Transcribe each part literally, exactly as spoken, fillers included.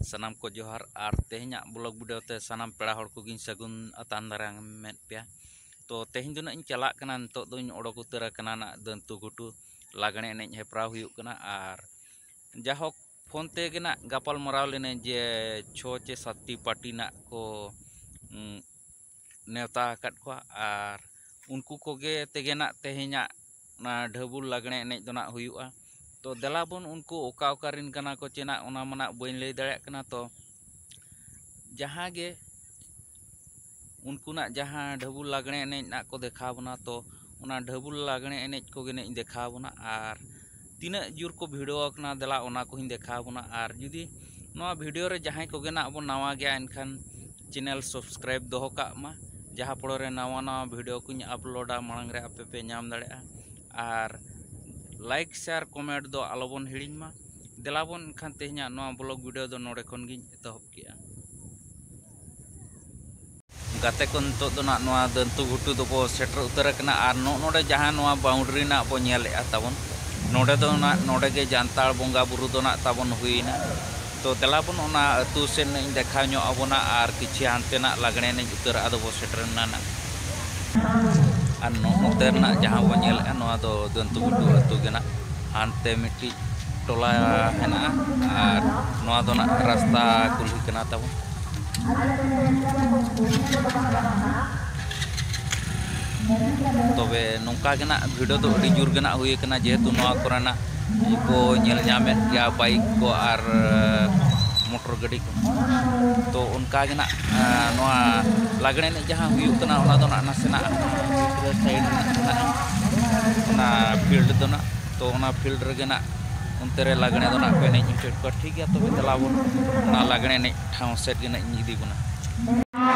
ᱥᱟᱱᱟᱢ ᱠᱚ ᱡᱚᱦᱟᱨ᱾ ᱟᱨ ᱛᱮᱦᱮᱧᱟᱜ ᱵᱞᱚᱜ ᱵᱷᱤᱰᱤᱭᱳ ᱛᱮ ᱥᱟᱱᱟᱢ ᱯᱮᱲᱟ ᱦᱚᱲ ᱠᱚᱜᱮᱧ ᱥᱟᱹᱜᱩᱱ ᱟᱛᱟᱝ ᱫᱟᱨᱟᱢᱮᱫ ᱯᱮᱭᱟ᱾ ᱛᱚ ᱛᱮᱦᱮᱧ ᱫᱚ ᱱᱟᱜ ᱤᱧ ᱪᱟᱞᱟᱜ ᱠᱟᱱᱟ, ᱱᱤᱛᱚᱜ ᱫᱚᱧ ᱚᱰᱚᱠ ᱩᱛᱟᱹᱨ ᱟᱠᱟᱱᱟ ᱱᱟᱜ ᱫᱟᱹᱱᱛᱩ ᱜᱷᱩᱴᱩ ᱞᱟᱜᱽᱬᱮ ᱮᱱᱮᱡ ᱦᱮᱯᱨᱟᱣ ᱦᱩᱭᱩᱜ ᱠᱟᱱᱟ᱾ ᱟᱨ ᱡᱟᱦᱳᱠ, ᱯᱷᱳᱱ ᱛᱮᱜᱮ ᱱᱟᱜ ᱜᱟᱯᱟᱞ ᱢᱟᱨᱟᱣ ᱞᱮᱱᱟᱹᱧ ᱡᱮ ᱪᱷᱚ ᱪᱮ ᱥᱟᱛᱴᱤ ᱯᱟᱨᱴᱤ ᱱᱟᱜ ᱠᱚ, ᱩᱸ, ᱱᱮᱣᱛᱟ ᱟᱠᱟᱫ ᱠᱚᱣᱟ᱾ ᱟᱨ ᱩᱱᱠᱩ ᱠᱚᱜᱮ ᱛᱮᱜᱮ ᱱᱟᱜ ᱛᱮᱦᱮᱧᱟᱜ ᱚᱱᱟ ᱰᱷᱟᱹᱵᱩᱞ ᱞᱟᱜᱽᱬᱮ ᱮᱱᱮᱡ ᱫᱚ ᱱᱟᱜ ᱦᱩᱭᱩᱜᱼᱟ᱾ ᱛᱚ ᱫᱮᱞᱟ ᱵᱚᱱ, ᱩᱱᱠᱩ ᱚᱠᱟ ᱚᱠᱟ ᱨᱮᱱ ᱠᱟᱱᱟ ᱠᱚ ᱪᱮ ᱱᱟᱜ, ᱚᱱᱟ ᱢᱟ ᱱᱟᱜ ᱵᱟᱹᱧ ᱞᱟᱹᱭ ᱫᱟᱲᱮᱭᱟᱜ ᱠᱟᱱᱟ᱾ ᱛᱚ ᱡᱟᱦᱟᱸ ᱜᱮ ᱩᱱᱠᱩᱱᱟᱜ ᱡᱟᱦᱟᱸ ᱰᱷᱟᱹᱵᱩᱞ ᱞᱟᱜᱽᱬᱮ ᱮᱱᱮᱡ ᱱᱟᱜ ᱠᱚ ᱫᱮᱠᱷᱟᱣ ᱵᱚᱱᱟ, ᱛᱚ ᱚᱱᱟ ᱰᱷᱟᱹᱵᱩᱞ ᱞᱟᱜᱽᱬᱮ ᱮᱱᱮᱡ ᱠᱚᱜᱮ ᱱᱟᱜ ᱤᱧ ᱫᱮᱠᱷᱟᱣ ᱵᱚᱱᱟ᱾ ᱟᱨ ᱛᱤᱱᱟᱹᱜ ᱡᱳᱨ ᱠᱚ ᱵᱷᱤᱲᱚ ᱟᱠᱟᱱᱟ, ᱫᱮᱞᱟ ᱚᱱᱟ ᱠᱚᱦᱚᱸᱧ ᱫᱮᱠᱷᱟᱣ ᱵᱚᱱᱟ᱾ ᱟᱨ ᱡᱩᱫᱤ ᱱᱚᱣᱟ ᱵᱷᱤᱰᱤᱭᱳ ᱨᱮ ᱡᱟᱦᱟᱸᱭ ᱠᱚᱜᱮ ᱱᱟᱜ ᱵᱚᱱ ᱱᱟᱣᱟ ᱜᱮᱭᱟ, ᱮᱱᱠᱷᱟᱱ ᱪᱮᱱᱮᱞ ᱥᱟᱵᱥᱠᱨᱟᱭᱤᱵ ᱫᱚᱦᱚ ᱠᱟᱜ ᱢᱟ, ᱡᱟᱦᱟᱸ ᱯᱚᱨᱮ ᱨᱮ ᱱᱟᱣᱟ ᱱᱟᱣᱟ ᱵᱷᱤᱰᱤᱭᱳ ᱠᱚᱧ ᱟᱯᱞᱳᱰᱟ, ᱢᱟᱲᱟᱝ ᱨᱮ ᱟᱯᱮ ᱯᱮ ᱧᱟᱢ ᱫᱟᱲᱮᱭᱟᱜᱼᱟ᱾ ᱟᱨ ᱞᱟᱭᱤᱠ, ᱥᱮᱭᱟᱨ, ᱠᱚᱢᱮᱱᱴ ᱫᱚ ᱟᱞᱚᱵᱚᱱ ᱦᱤᱲᱤᱧ ᱢᱟ᱾ ᱫᱮᱞᱟ ᱵᱚᱱ ᱮᱱᱠᱷᱟᱱ ᱛᱮᱦᱮᱧᱟᱜ ᱱᱚᱣᱟ ᱵᱞᱚᱜ ᱵᱷᱤᱰᱤᱭᱳ ᱫᱚ ᱱᱚᱰᱮ ᱠᱷᱚᱱ ᱜᱤᱧ ᱮᱛᱚᱦᱚᱵ ᱠᱮᱜᱼᱟ᱾ ᱜᱟᱛᱮ ᱠᱚ, ᱱᱤᱛᱚᱜ ᱫᱚ ᱱᱟᱜ ᱱᱚᱣᱟ ᱫᱟᱹᱱᱛᱩ ᱜᱷᱩᱴᱩ ᱫᱚᱵᱚ ᱥᱮᱴᱮᱨ ᱩᱛᱟᱹᱨ ᱟᱠᱟᱱᱟ᱾ ᱟᱨ ᱱᱚᱜᱼᱚ ᱱᱚᱰᱮ ᱡᱟᱦᱟᱸ ᱱᱚᱣᱟ ᱵᱟᱣᱩᱱᱰᱟᱨᱤ ᱱᱟᱜ ᱵᱚ ᱧᱮᱞᱮᱫᱼᱟ ᱛᱟᱵᱚᱱ, ᱱᱚᱰᱮ ᱫᱚ ᱱᱟᱜ, ᱱᱚᱰᱮ ᱜᱮ ᱡᱟᱱᱛᱟᱲ ᱵᱚᱸᱜᱟ ᱵᱩᱨᱩ ᱫᱚ ᱱᱟᱜ ᱛᱟᱵᱚᱱ ᱦᱩᱭᱮᱱᱟ᱾ ᱛᱚ ᱫᱮᱞᱟ ᱵᱚᱱ ᱚᱱᱟ ᱟᱹᱛᱩ ᱥᱮᱫ ᱤᱧ ᱫᱮᱠᱷᱟᱣ ᱧᱚᱜ ᱟᱵᱚᱱᱟ, ᱟᱨ ᱠᱤᱪᱷᱤ ᱦᱟᱱᱛᱮ ᱱᱟᱜ ᱞᱟᱜᱽᱬᱮ ᱮᱱᱮᱡ ᱩᱛᱟᱹᱨ ᱟᱫᱚ ᱵᱚ ᱥᱮᱴᱮᱨ ᱮᱱᱟ ᱱᱟᱜ᱾ ᱟᱨ ᱱᱚᱜᱼᱚ ᱱᱚᱛᱮ ᱨᱮᱱᱟᱜ ᱡᱟᱦᱟᱸ ᱵᱚ ᱧᱮᱞᱮᱫᱼᱟ, ᱱᱚᱣᱟ ᱫᱚ ᱫᱟᱹᱱᱛᱩ ᱜᱷᱩᱴᱩ ᱟᱹᱛᱩ ᱜᱮ ᱱᱟᱜ᱾ ᱦᱟᱱᱛᱮ ᱢᱤᱫᱴᱤᱡ ᱴᱚᱞᱟ ᱦᱮᱱᱟᱜᱼᱟ, ᱟᱨ ᱱᱚᱣᱟ ᱫᱚ ᱱᱟᱜ ᱨᱟᱥᱛᱟ ᱠᱩᱞᱦᱤ ᱠᱟᱱᱟ ᱛᱟᱵᱚᱱ᱾ ᱛᱚᱵᱮ ᱱᱚᱝᱠᱟ ᱜᱮ ᱱᱟᱜ ᱵᱷᱤᱲ ᱫᱚ ᱟᱹᱰᱤ ᱡᱳᱨ ᱜᱮ ᱱᱟᱜ ᱦᱩᱭ ᱟᱠᱟᱱᱟ, ᱡᱮᱦᱮᱛᱩ ᱱᱚᱣᱟ ᱠᱚᱨᱮᱱᱟᱜ ᱵᱚ ᱧᱮᱞ ᱧᱟᱢᱮᱫ ᱜᱮᱭᱟ ᱵᱟᱭᱤᱠ ᱠᱚ ᱟᱨ, ᱮ, ᱢᱚᱴᱚᱨ ᱜᱟᱹᱰᱤ ᱠᱚ᱾ ᱛᱚ ᱚᱱᱠᱟ ᱜᱮ ᱱᱟᱜ, ᱮ, ᱱᱚᱣᱟ ᱞᱟᱜᱽᱬᱮ ᱮᱱᱮᱡ ᱡᱟᱦᱟᱸ ᱦᱩᱭᱩᱜ ᱠᱟᱱᱟ, ᱚᱱᱟ ᱫᱚ ᱱᱟᱜ ᱱᱟᱥᱮᱱᱟᱜ ᱵᱷᱤᱛᱨᱤ ᱥᱟᱭᱤᱰ ᱨᱮᱱᱟᱜ ᱠᱟᱱᱟ, ᱚᱱᱟ ᱯᱷᱤᱞᱰ ᱫᱚ ᱱᱟᱜ᱾ ᱛᱚ ᱚᱱᱟ field ᱨᱮᱜᱮ ᱱᱟᱜ ᱚᱱᱛᱮ ᱨᱮ ᱞᱟᱜᱽᱬᱮ ᱫᱚ ᱱᱟᱜ ᱠᱚ ᱮᱱᱮᱡ ᱦᱚᱪᱚᱭᱮᱫ ᱠᱚᱣᱟ᱾ ᱴᱷᱤᱠ ᱜᱮᱭᱟ, ᱛᱚᱵᱮ ᱫᱮᱞᱟ ᱵᱚᱱ ᱚᱱᱟ ᱞᱟᱜᱽᱬᱮ ᱮᱱᱮᱡ ᱴᱷᱟᱶ ᱥᱮᱫ ᱜᱮ ᱱᱟᱜ ᱤᱧ ᱤᱫᱤ ᱵᱚᱱᱟ᱾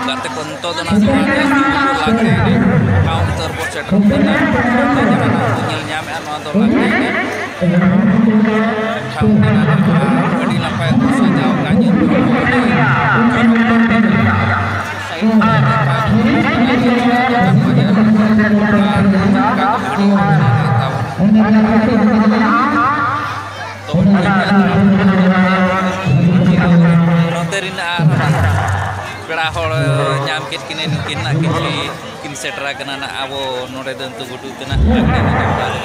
ᱜᱟᱛᱮ ᱠᱚ, ᱱᱤᱛᱚᱜ ᱫᱚ ᱱᱟᱜ ᱱᱚᱣᱟ ᱡᱟᱹᱥᱛᱤ ᱞᱟᱜᱽᱬᱮ ᱮᱱᱮᱡ ᱴᱷᱟᱶ ᱩᱛᱟᱹᱨ ᱵᱚᱱ ᱥᱮᱴᱮᱨᱚᱜ ᱠᱟᱱᱟ᱾ ᱱᱤᱛᱚᱜ ᱡᱟᱦᱟᱸ ᱱᱟᱜ ᱵᱚᱱ ᱧᱮᱞ ᱧᱟᱢᱮᱫᱼᱟ, ᱱᱚᱣᱟ ᱫᱚ ᱞᱟᱜᱽᱬᱮ ᱮᱱᱮᱡ ᱴᱷᱟᱶ ᱠᱟᱱᱟ᱾ ᱟᱹᱰᱤ ᱱᱟᱯᱟᱭ ᱠᱚ ᱥᱟᱡᱟᱣ ᱟᱠᱟᱫ, ᱧᱮᱞ ᱛᱮᱦᱚᱸ ᱟᱹᱰᱤ ᱪᱚᱨᱚᱠ ᱧᱮᱞᱚᱜ ᱠᱟᱱᱟ᱾ ᱥᱟᱭᱤᱰ ᱨᱮ ᱱᱮᱛᱟᱨ ᱟᱨ ᱚᱱᱠᱟ ᱜᱮ ᱵᱷᱤᱲ ᱦᱚᱸ ᱢᱮᱱᱟᱜ ᱛᱟᱵᱚᱱᱟ᱾ ᱛᱚ, ᱱᱚᱛᱮ ᱨᱮᱱ ᱟᱨ ᱯᱮᱲᱟ ᱦᱚᱲ ᱧᱟᱢ ᱠᱮᱫ ᱠᱤᱱᱟᱹᱧ, ᱱᱩᱠᱤᱱ ᱱᱟᱜ ᱠᱤᱪᱷᱩ ᱠᱤᱱ ᱥᱮᱴᱮᱨ ᱟᱠᱟᱱᱟ ᱱᱟᱜ ᱟᱵᱚ ᱱᱚᱰᱮ ᱫᱚ ᱱᱤᱛᱚᱜ ᱜᱷᱩᱴᱩ ᱛᱮ ᱱᱟᱜ ᱞᱟᱜᱽᱬᱮ ᱮᱱᱮᱡ ᱡᱚᱝ ᱠᱟᱱᱟ᱾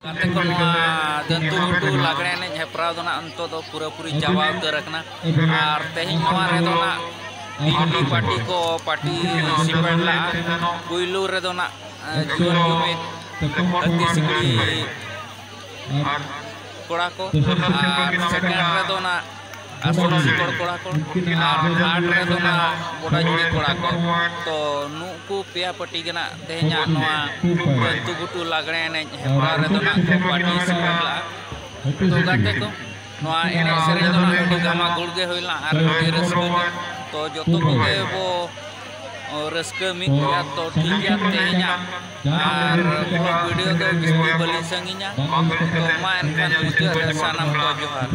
ᱜᱟᱛᱮ ᱠᱚ, ᱱᱚᱣᱟ ᱫᱟᱹᱱᱛᱩ ᱜᱷᱩᱴᱩ ᱞᱟᱜᱽᱬᱮ ᱮᱱᱮᱡ ᱦᱮᱯᱨᱟᱣ ᱫᱚ ᱱᱟᱜ ᱱᱤᱛᱚᱜ ᱫᱚ ᱯᱩᱨᱟᱹᱯᱩᱨᱤ ᱪᱟᱵᱟ ᱩᱛᱟᱹᱨ ᱟᱠᱟᱱᱟ᱾ ᱟᱨ ᱛᱮᱦᱮᱧ ᱱᱚᱣᱟ ᱨᱮᱫᱚ ᱱᱟᱜ ᱵᱤ ᱡᱮ ᱯᱤ ᱯᱟᱨᱴᱤ ᱠᱚ participate ᱞᱟᱜᱼᱟ᱾ ᱯᱩᱭᱞᱩ ᱨᱮᱫᱚ ᱱᱟᱜ, ᱮ, ᱡᱩᱣᱟᱹᱱ ᱡᱩᱢᱤᱫ ᱦᱟᱹᱛᱤ ᱥᱤᱠᱲᱤ ᱠᱚᱲᱟ ᱠᱚ, ᱟᱨ second ᱨᱮᱫᱚ ᱱᱟᱜ ᱟᱥᱚᱞ ᱥᱤᱠᱚᱲ ᱠᱚᱲᱟ ᱠᱚ, ᱟᱨ ᱦᱟᱴ ᱨᱮᱫᱚ ᱱᱟᱜ ᱵᱚᱰᱟᱡᱩᱲᱤ ᱠᱚᱲᱟ ᱠᱚ᱾ ᱛᱚ ᱱᱩᱠᱩ ᱯᱮᱭᱟ ᱯᱟᱹᱴᱤ ᱜᱮ ᱱᱟᱜ ᱛᱮᱦᱮᱧᱟᱜ ᱱᱚᱣᱟ ᱯᱟᱹᱱᱛᱩ ᱜᱷᱩᱴᱩ ᱞᱟᱜᱽᱲᱮ ᱮᱱᱮᱡ ᱦᱮᱯᱨᱟᱣ ᱨᱮᱫᱚ ᱱᱟᱜ ᱠᱚ participate ᱞᱟᱜᱼᱟ᱾ ᱛᱚ ᱜᱟᱛᱮ ᱠᱚ, ᱱᱚᱣᱟ ᱮᱱᱮᱡ ᱥᱮᱨᱮᱧ ᱫᱚ ᱱᱟᱜ ᱟᱹᱰᱤ ᱜᱟᱢᱟ ᱜᱩᱲ ᱜᱮ ᱦᱩᱭ ᱞᱮᱱᱟ ᱟᱨ ᱟᱹᱰᱤ ᱨᱟᱹᱥᱠᱟᱹ ᱜᱮ᱾ ᱛᱚ ᱡᱚᱛᱚ ᱠᱚᱜᱮ ᱵᱚ ᱨᱟᱹᱥᱠᱟᱹ ᱢᱤᱫ ᱜᱮᱭᱟ᱾ ᱛᱚ ᱴᱷᱤᱠ ᱜᱮᱭᱟ, ᱛᱮᱦᱮᱧᱟᱜ ᱟᱨ vlog video ᱫᱚ ᱵᱤᱥᱛᱤ ᱵᱟᱹᱞᱤᱧ ᱥᱟᱺᱜᱤᱧᱟ᱾ ᱛᱚ ᱢᱟ ᱮᱱᱠᱷᱟᱱ ᱢᱩᱪᱟᱹᱫ ᱨᱮ ᱥᱟᱱᱟᱢ ᱠᱚ ᱡᱚᱦᱟᱨ᱾